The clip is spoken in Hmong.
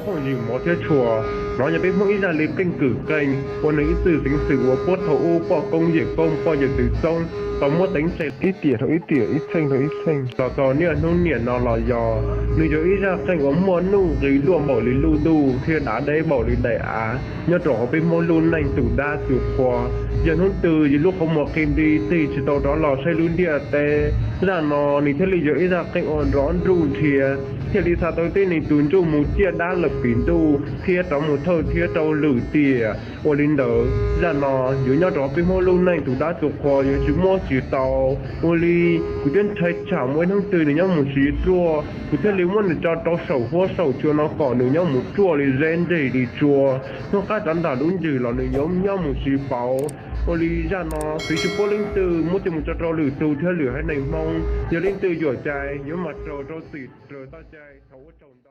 Phooj ywg mov thiab tshua, nov yog peb Hmoob ib zaj li qeej kwm qeej uas nws ib txwm xeev xwm uas puab thaum ub poj koob yawm koob poj yawm txwv txoob tau muab teev tseg ib tiam dhau ib tiam, ib txheej dhau ib txheej los txog niaj hnub niam no los yog nws yog ib zaj qeej uas muaj nuj nqis luaj npaum li luj ntuj thiab dav deb npaum li daim av nyob rau hauv peb Hmoob lub neej tus dab tus qhua. Yog hnub twg yus lub qhov muag qi nti tig tsis tau rov los saib lub ntiaj teb, zaj no nws thiaj li yog ib zaj qeej uas nrov nruj nrhiav, thiaj li xa tau tej neeg tus ntsuj mus ciaj dab lawm pim ntuj thiab rov mus thawj thiab rau lwm tiam. Ua li ntawd zaj no yuav nyob rau peb Hmoob lub neej tus dab tus qhua yuav tsis muab tsis tau. Ua li kuv thiaj ntshai tsam muaj ib hnub twg nws nyob mus siv ruaj, kuv thiaj li muab nws tso rau saum huab saum cua no kom nws nyob mus ruaj li zeb ntseg li tsua. Hnub qab rov ntawm lub ncwg los nws yuav nyob mus siv pauv. Ua li zaj no txwv tsis pub leej twg muab coj mus tso rau lwm tus thiab lwm haiv neeg Hmoob. Yog leej twg yuam cai yuav mam raws rau txim raws txoj cai thaum ub tsaug ntau.